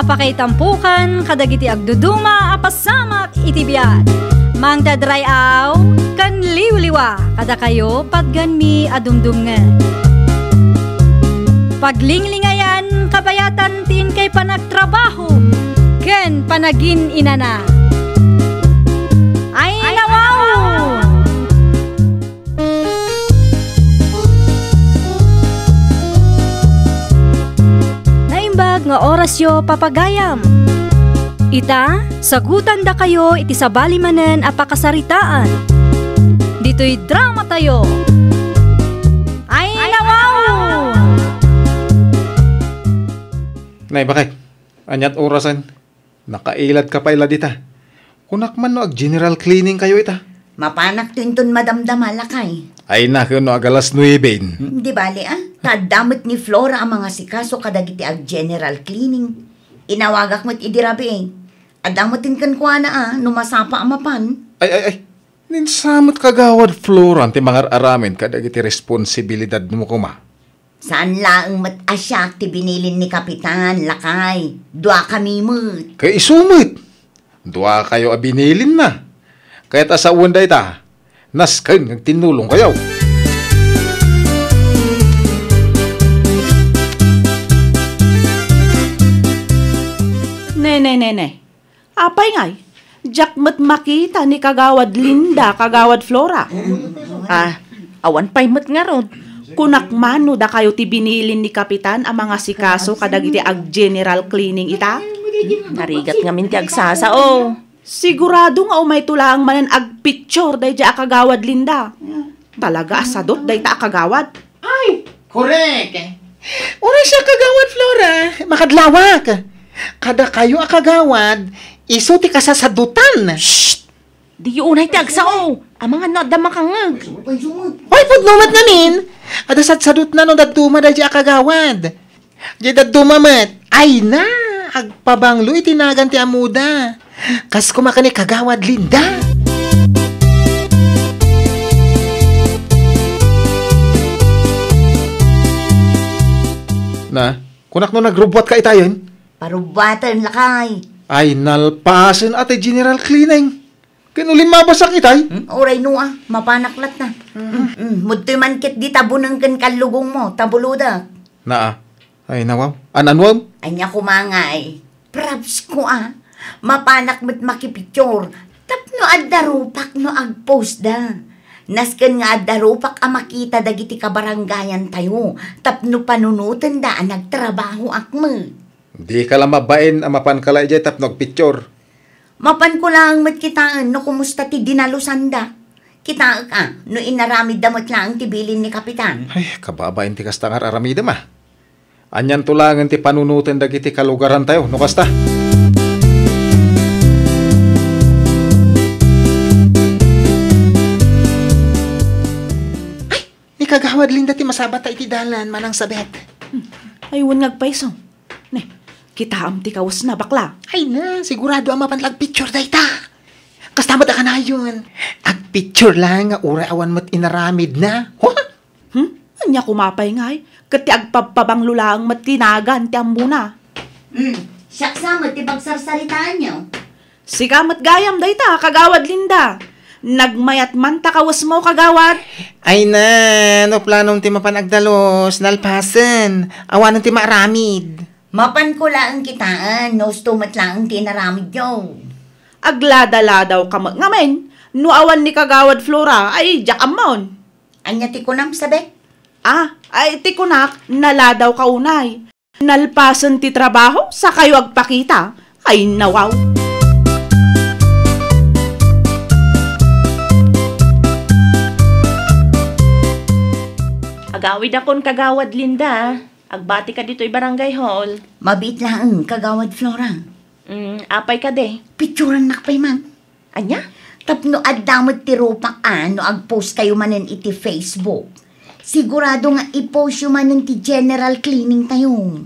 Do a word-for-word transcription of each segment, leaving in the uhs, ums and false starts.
Pakaitampukan kadagiti agduduma a pasamak iti biag. Mangted ray-aw ken liwliwa kadakayo patgenmi a dumdumngeg. Paglinglingayan kabayatan ti inkay panagtrabaho ken panagin-inana. Ay, nawaw! Naimbag nga orasyo, papagayam. Ita, sagutandakayo iti sabali manen a pakasaritaan. Ditoy dramatayo. Ay, nawaw! Nay, bakit? Aniat orasen? Nakailadka pay la dita. Kunak man no ag-general cleaning kayo ita. Mapanakto inton madamdama, lakay. Ay na, ken no ag alas nuebe. Hmm, di bali, a. Ta adda met ni Flora a mangasikaso kadagiti ag-general cleaning. Inawagak met idi rabii. Adda met kenkuana, a, no masapa a mapan. Ay, ay, ay. Ninsamet kagawad Flora ti mangar-aramid kadagiti responsibilidadmo koma. Saan laeng met a siak ti binilin ni Kapitan, lakay. Duakami met. Kay isu met. Duakayo a binilinna. Kayat a sawen dayta, nasken nga agtinnulongkayo. Ne, ne, ne, ne. Apay ngay? Diak met makita ni Kagawad Linda, Kagawad Flora. Ah, awan pay met ngarud. Kunak man no dakayo ti binilin ni Kapitan a mangasikaso kadagiti ag-general cleaning ita? Narigat ngamin ti agsasao. Sigurado nga umayto laeng manen agpicture daydiay a Kagawad Linda. Talaga a sadut dayta a kagawad. Ay, korek. Uray siak, Kagawad Flora, makadlawak. Kadakayo a kagawad, isu ti kasasadutan. Shh! Diyo unay ti agsao. Amangan no adda makangngeg. Hoy, pudno met ngamin. Adda sadsadutna no dadduma daydiay a kagawad. Diay dadduma met. Ay na, agpabanglo iti nagan ti ammoda. Kas koma ken ni Kagawad Linda. Na, kunak no nagrubbuatka itayen? Parubbuaten, lakay. Ay, nalpasen a ti general cleaning. Ken ulim mabasak itay? Hmm? Uray no, a, mapanak latna. Mm, mm, mudtoy man ket di tabuneng ken kallugongmo, ta bulodek. Naa. Ay, nawaw. An-anuam? Ania koma ngay? Props ko, a. Mapanak met makipicture. Tapno adda rupak no agpostda. Nasken nga adda rupak a makita dagiti kabarangayantayo. Tapno panunotenda a nagtrabahoak met. Dika la mabain a mapanka la idiay tapno agpicture. Mapanko laeng met kitaen no kumusta ti dinalosanda. Kitaek a, no inaramidda met laeng ti bilin ni Kapitan. Ay, kababain ti kasta nga ar-aramidem a. Anianto laengen ti panunoten dagiti kalugarantayo, no kasta? Ay, ni Kagawad Linda ti masabata iti dalan, Manang Sabet. Hmm. Ay, wen nga agpayso. Ne, kitaem ti kawesna, bakla. Ay na, sigurado a mapan la agpicture dayta. Kasta met a kanayon. Agpicture laeng nga uray awan met inaramidna. Huh? Hmm? Ania koma pay ngay? Ket ti agpabpabanglo laeng met ti nagan ti ammona. Hmm, siak sa met ti pagsarsaritaanyo. Sika met gayam dayta, Kagawad Linda. Nagmayat man ta kawesmo, Kagawad. Ay na, no planom ti mapan agdalos, nalpasen. Awanen ti maaramid. Mapanko laeng kitaen, no usto met laeng ti inaramidyo. Agladaladaw ka met ngamin, no awan ni Kagawad Flora, ay, diak ammon. Ania ti kunam, Sabet? Ah, ay, ti kunak, naladaw ka unay. Nalpasen ti trabaho, sakayo agpakita. Ay, nawaw. Agawidakon, Kagawad Linda. Agbati ka ditoy barangay hall. Mabiit laeng, Kagawad Flora. Mm, apay kadi? Picturannak pay man. Ania? Tapno adda met ti rupak a no agpost kayo manen iti Facebook. Sigurado nga i-post yo manen ti general cleaning tayo.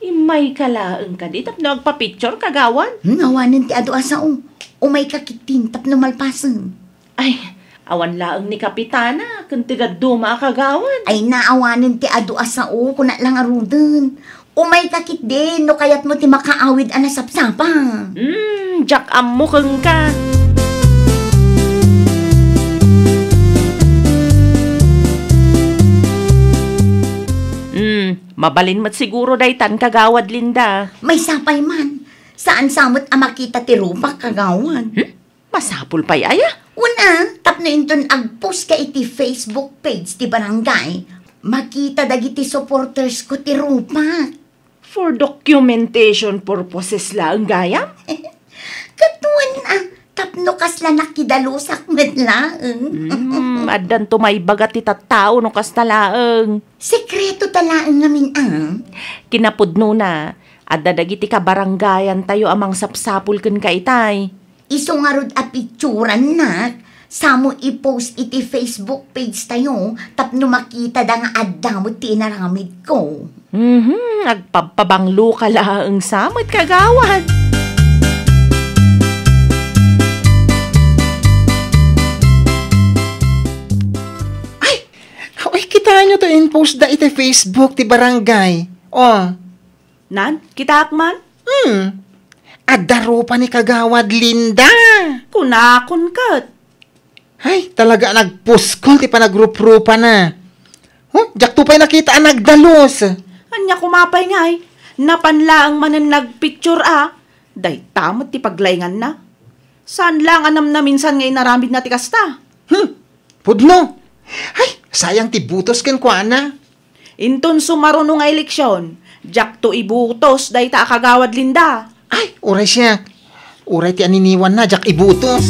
Immay ka laeng kadi tapno agpa-picture, Kagawad? Hmm, awanen ti adu a sao. Umay ka ketdin tapno malpasen. Ay, awan laeng ni Kapitana ken ti dadduma a kagawad. Ay, naawanen ti adu a sao, kuna la ngaruden. Umayka ketdin no kayatmo ti makaawid a nasapsapa. Hmm, diak ammo kenka. Hmm, mabalin met siguro daytan, Kagawad Linda. Maysa pay man, saan sa met a makita ti rupak, Kagawad. Hmm? Masapul pay aya? Wen a, tapno inton agpost ka iti Facebook page ti barangay, makita dagiti supporters ko ti rupak. For documentation purposes laeng gayam? Ket wen a, tapno kasla nakidalusak met laeng. Hmm, addanto maibaga ti tattao no kasta laeng. Sekreto ta laeng ngamin a. Kinapudnona, adda dagiti kabarangayantayo a mangsapsapul kenka itay. Isu ngarud a picturannak, samo i-post iti Facebook page tayo tapno makitada nga adda met ti inaramidko. Mhm, agpabpabanglo ka laeng sa met, Kagawad. Ay, oy, kitaenyo to in-post da iti Facebook ti barangay. Oh. Nan, kitaak man? Hmm. Adda rupa ni Kagawad Linda. Kunakon ket. Ay, talaga a nagpuskol ti panagruprupana. Huh, diakto pay nakita a nagdalus. Ania koma pay ngay, napan laeng manen nagpicture a, dayta met ti paglainganna. Saan laeng a namnaminsan nga inaramidna ti kasta? Hmm, pudno. Ay, sayang ti butos kenkuana. Inton sumaruno nga eleksion, diakto ibutos dayta a Kagawad Linda. Ay, uray siak. Uray ti aniniwanna, diak ibutos.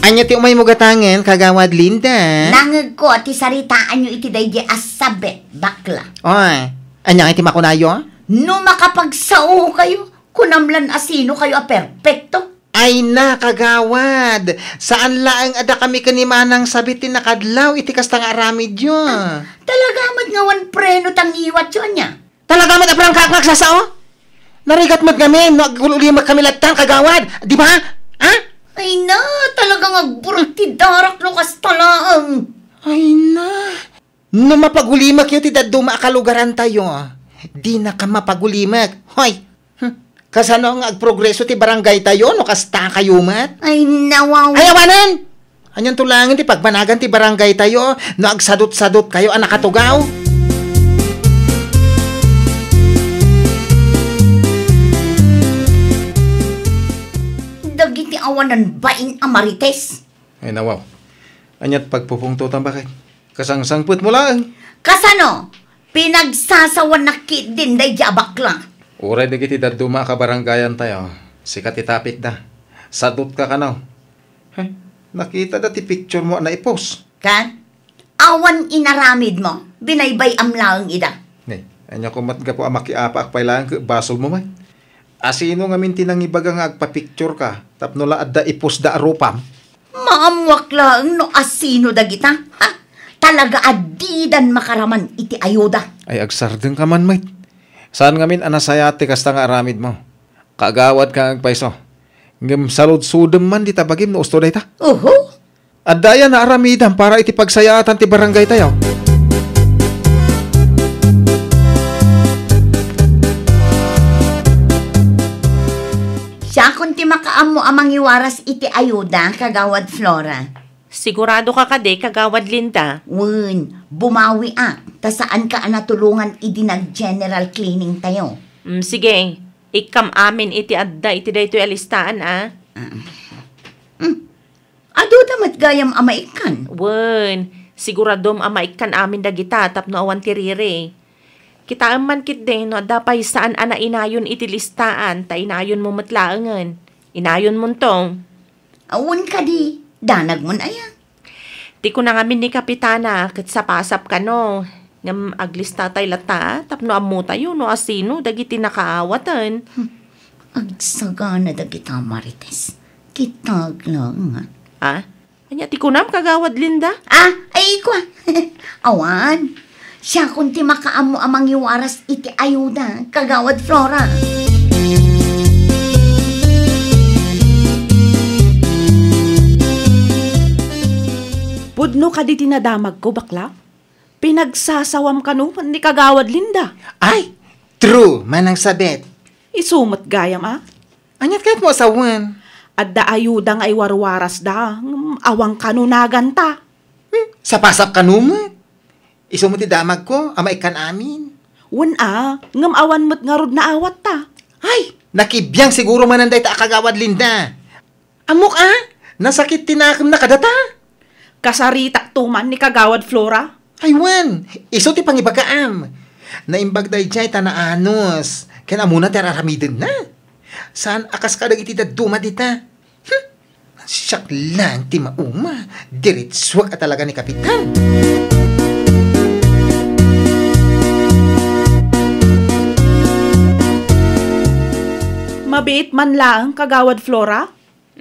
Ania ti umaymo gatangen, Kagawad Linda? Nangegko ti saritaanyo iti daydi a sabet, bakla. Oy, ania ngay ti makunayo? No makapagsao kayo, kunam lan a sino kayo a perpekto. Ay na, Kagawad! Saan laeng a dakami ken ni Manang Sabit ti nakadlaw iti kasta nga aramidyo. Ah, talaga met nga awan preno ti ngiwatyo ania? Talaga met a prangkaak nga agsasao? Narigat met ngamin no agulimek kami lattan, Kagawad, di ba? Ha? Ay na, talaga nga agburot ti darak no kasta laeng. Ay na. No mapagulimekyo ti dadduma a kalugarantayo, dinaka mapagulimek. Hoy! Hmm. Kasano nga agprogreso ti barangaytayo no kasta kayo met? Ay, nawaw. Ay, awanen! Anianto laengen ti pagbanagan ti barangaytayo no agsadut-sadut kayo a nakatugaw? Dagiti awanan bain a marites. Ay, nawaw. Aniat pagpupungtotan, baket? Kasangsangpetmo laeng. Kasano? Pinagsasawanak ketdin daydi a bakla. Uray dagiti dadduma a kabarangayantayo, sika ti tapikda. Sadutka kano. He, nakitada ti picturemo a naipost. Ket? Awan inaramidmo, binaybay-am laeng ida. Ne, ania koma met gapu a makiapaak pay laeng ket basolmo met? Asino ngamin ti nangibaga nga agpapictureka tapno la adda ipostda a rupam? Maammoak laeng no asino dagita. Ha? Talaga a didan makaraman iti ayuda. Ay, agsardengka man met. Saan ngamin a nasayaat ti kasta nga aramidmo? Kagawadka nga agpayso. Ngem saludsodem man dita bagim no usto dayta. Oho. Adda aya naaramidam para iti pagsayaatan ti barangaytayo? Siakon ti makaammo a mangiwaras iti ayuda, Kagawad Flora. Sigurado ka kadi, Kagawad Linda? Wen, bumawiak, ta saanka a natulongan idi nag-general cleaning tayo. Mm, sige, ikkam amin iti adda iti daytoy a listaan, a? Ah. Mm. Aduda met gayam a maikkan? Wen, siguradom a maikkan amin dagita tapno awan ti riri. Kitaem man ketdi no adda pay saan a nainayon iti listaan ta inayonmo met laengen. Inayonmonto. Awan kadi, danagmon aya? Ti kuna ngamin ni Kapitana, ket sapasap kano. Ngem aglista tay latta, tapno ammotayo no asino dagiti nakaawaten. Hmm. Agsagana dagita Marites. Kitag laeng, a. Ah? Ania ti kunam, Kagawad Linda? Ah, ay, kua. Awan. Siakon ti makaammo a mangiwaras iti ayuda, Kagawad Flora. Pudno kadi ti nadamagko, bakla? Pinagsasawam kano ni Kagawad Linda. Ay, true, Manang Sabet. Isu met gayam, a? Aniat kayatmo a sawen? Adda ayuda nga iwarwarasda, ngem awan kano naganta. Hmm, sapasap kano met. Isu met ti damagko a maikkan amin. Wen a, ngem awan met ngarud naawatta. Ay, nakibiang siguro manen dayta a Kagawad Linda. Ammok a, nasakit ti nakemna kadata. Kasaritakto man ni Kagawad Flora. Ay wen, isu ti pangibagaam. Naimbag daydiay ta naanus, ken ammona ti ar-aramidenna. Saan a kas kadagiti dadduma dita. Hmm, siak laeng ti mauma, diretsuak a talaga ni Kapitan. Mabiit man laeng, Kagawad Flora?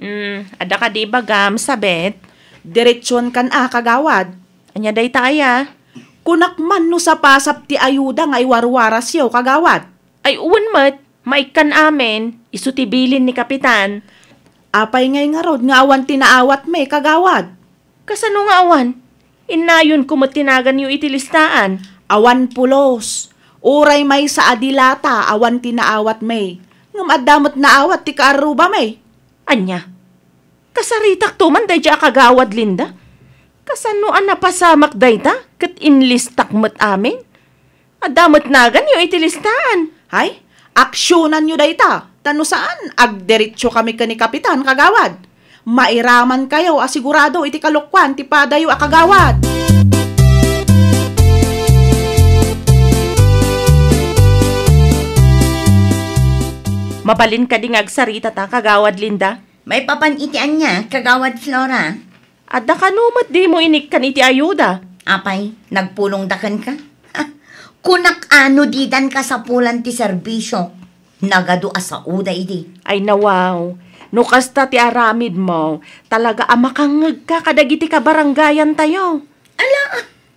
Mm, adda kadi ibagam, Sabet? Diretsuan kan a, Kagawad. Ania dayta aya? Kunak man no sapasap ti ayuda nga iwarwarasyo, Kagawad. Ay, wen met, maikkan amin, isu ti bilin ni Kapitan. Apay ngay ngarud nga awan ti naawatmi, Kagawad? Kasano nga awan? Innayonko met ti naganyo iti listaan. Awan pulos. Uray maysa a dilata awan ti naawatmi. Ngem adda met naawat ti kaarrubami. Ania? Kasaritakto man daydiay a Kagawad Linda? Kasano a napasamak dayta ket inlistak met amin? Adda met naganyo iti listaan. Hay, aksionanyo dayta. Ta no saan, agdiretsokami ken ni Kapitan, Kagawad. Mairamankayo a sigurado iti kalokuan ti padayo a kagawad. Mabalin kadi nga agsaritata, Kagawad Linda? Maipapan iti ania, Kagawad Flora? Adda kano met dimo inikkan iti ayuda? Apay, nagpulongda kenka? Ha, kunak a no didan kasapulan ti serbisiok, nagadu a saoda idi. Ay nawaw, no kasta ti aramidmo, talaga a makangngegka kadagiti kabarangayantayo. Ala,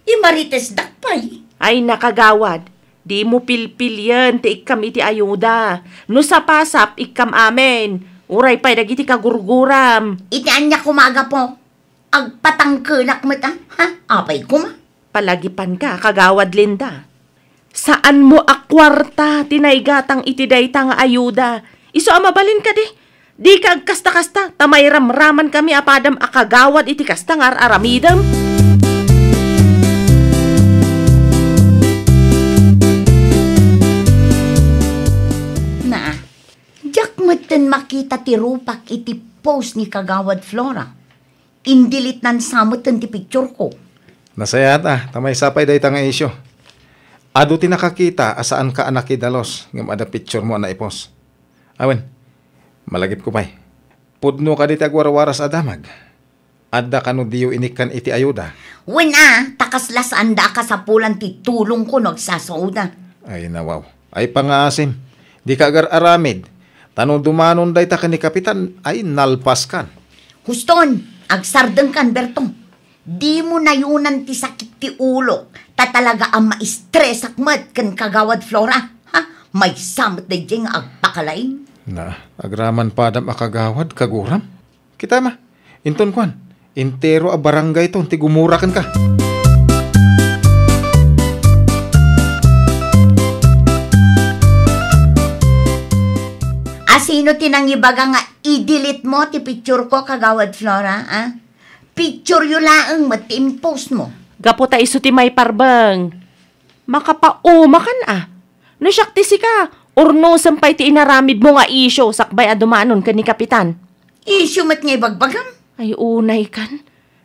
imaritesdak pay. Ay, nakagawad, dimo pilpilien ti ikkam iti ayuda. No sapasap, ikkam amin. Uray pay dagiti kagurguram. Iti ania koma a gapu? Agpatangkelak met a? Ha? Apay koma? Palagipanka, Kagawad Linda. Saanmo a kuarta ti naigatang iti dayta nga ayuda. Isu a mabalin kadi, dika agkasta-kasta, ta mairamramankami a padam a kagawad iti kasta nga ar-aramidem. Naa, diak metten makita ti rupak iti post ni Kagawad Flora. Indilitnan sa metten ti pictureko. Nasayaat a, ta maysa pay dayta nga isyu. Adu ti nakakita a saanka a nakidalus ngem adda picturemo a naipost. Awen, malagipko pay. Pudno kadi ti agwarwaras a damag? Adda kano diyo inikkan iti ayuda? Wen a, ta kasla saanda a kasapulan ti tulongko no agsasaoda. Ay, nawaw. Ay, pangaasim, dika agar-aramid, ta no dumanon dayta ken ni Kapitan, ay, nalpaskan. Huston, agsardengkan, Berto. Dimo nayonan ti sakit ti ulok, ta talaga a maistresak met ken Kagawad Flora. Ha? Maysa met daydiay nga agpakalaing. Na, agraman padam a kagawad, kaguram? Kita ma, inton kuan, entero a barangayton ti gumura kenka. Asino ti nangibaga nga i-delete mo ti picture ko, Kagawad Flora, a? Picture yo laeng met ti impost mo. Gapu ta isu ti maiparbeng. Makapaumakan a. No siak ti sika, urnosem pay ti inaramidmo nga isyu sakbay a dumanon ken ni Kapitan. Isyu met nga ibagbagam? Ay, unay kan.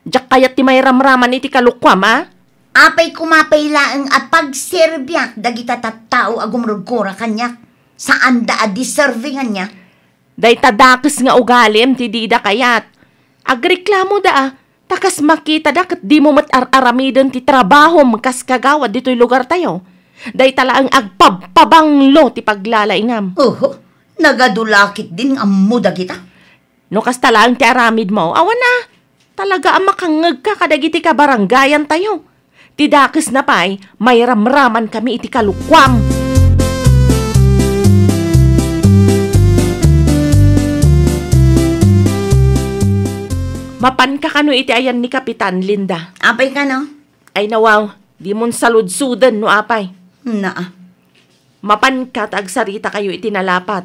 Diak kayat ti mairamraman iti kalokuam, a? Apay koma pay laeng a pagserbiak dagita tattao a gumrugkura kaniak. Saanda a deserving ania. Dayta dakes nga ugalim ti dida kayat. Agreklamoda a, ta kas makitada ket dimo met ar-aramiden ti trabahom kas kagawad ditoy lugartayo. Dayta laeng agpabpabanglo ti paglalaingam. Oho, nagadu la ketdin nga ammo dagita. No kasta laeng ti aramidmo, awan a, talaga a makangngegka kadagiti kabarangayantayo. Ti dakesna pay, mairamramankami iti kalokuam. Mapanka kano iti ayan ni Kapitan, Linda? Apay kano? Ay nawaw, dimon saludsoden no apay. Naa. Mapanka ta agsaritakayo iti nalapat.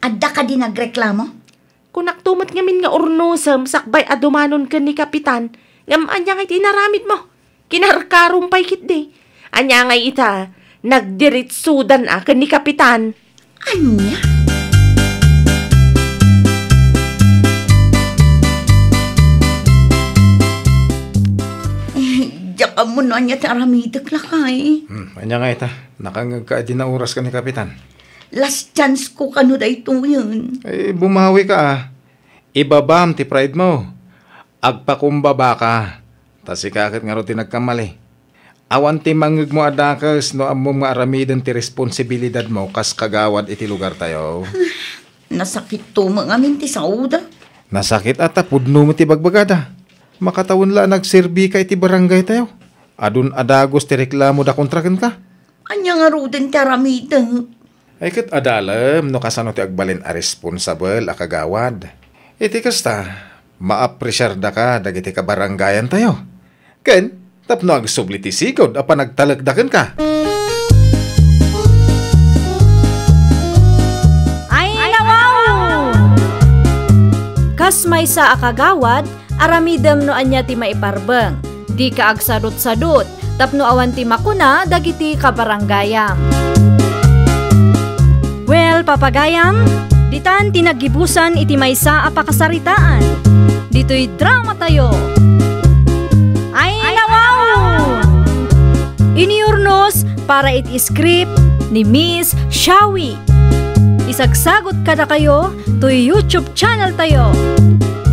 Adda kadi nagreklamo? Kunakto met ngamin nga urnosem sakbay a dumanon ken ni Kapitan, ngem ania nga iti inaramidmo? Kinarkarom pay ketdi. Ania ngay ita, nagdiritsudan a ken ni Kapitan. Ania? Eh, diak ammo no ania ti aramidek, lakay. Hmm, ania ngay ita? Nakangngegka a di naoras ken ni Kapitan. Last chance ko kano daytoyen. Eh, bumawika a. Ibabam ti pride mo. Agpakumbabaka. Ta sika ket ngarud ti nagkamali. Awan ti mangngegmo a dakes no ammom nga aramiden ti responsibilidadmo kas kagawad iti lugartayo. Nasakitto met ngamin ti saoda. Nasakit a ta pudno met ti bagbagada. Makatawen la a nagserbika iti barangaytayo. Adun a dagus ti reklamoda kontra kenka. Ania ngaruden ti aramidek? Ay ket adalem no kasano ti agbalin a responsabel a kagawad. Iti kasta, maapresiardaka dagiti kabarangayantayo. Ken, tapno agsubli ti sigud a panagtalekda kenka. Ay, nawaw! Kas maysa a kagawad, aramidem no ania ti maiparbeng. Dika agsadutsadut, tapno awan ti makuna dagiti kabarangayam. Well, papagayam, ditan ti naggibusan iti maysa a pakasaritaan. Ditoy dramatayo. Ay, nawaw! Iniurnos para iti script ni Miss Shawi. Isagsagot kadakayo toy YouTube channel tayo,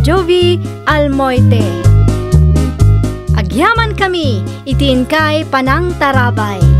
Jovie Almoite. Agyaman kami iti inkay panangtarabay.